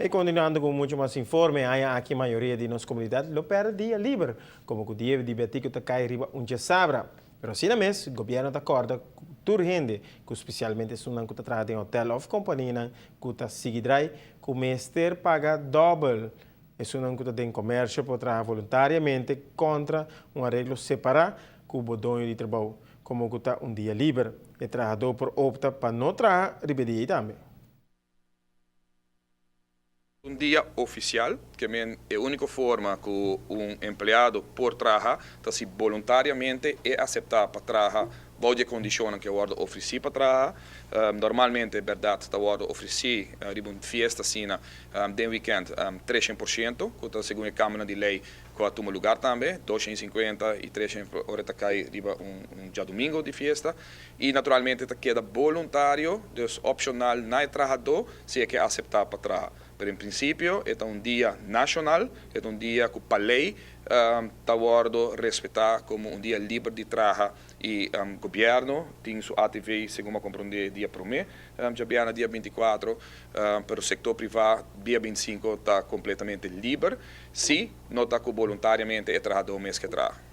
Y continuando cu mucho mas informe, e aña aki mayoria di nos comunidad lo perde dia liber, como cu Dia di Betico ta cay riba un diasabra. Pero asina mes, gobierno ta corda tur hende, cu specialmente esunnan cu ta traha den hotel of compania cu ta sigui drai, cu mester paga dobel. Esunnan cu ta den comercio por traha voluntariamente contra un areglo separa cu bo doño di trabou, como cu ta un dia liber. E trahador por opta pa no traha riba e dia tambe. Un dia oficial, kiermen e unico forma cu un empleado por traha, ta si voluntariamente e acepta pa traha bou di condicion cu wordo ofreci pa traha. Normalmente, berdad, ta wordo ofreci riba un fiesta asina den weekend 300%, cu ta segun e cambio di ley cu a tuma lugar tambe, 250 y 300 ora ta cay riba un diadomingo di fiesta. Y naturalmente ta keda voluntario, dus opcional na trahador, si e kier acepta pa traha. Pero en principio, e un dia nacional, e un dia cu pa ley ta wordo respeta como un dia liber di traha y gobierno tin su ATV, segun mi a compronde, dia prome, diabierna dia 24, pero sector priva dia 25 ta completamente liber, si no ta voluntariamente e trahador mes kier traha.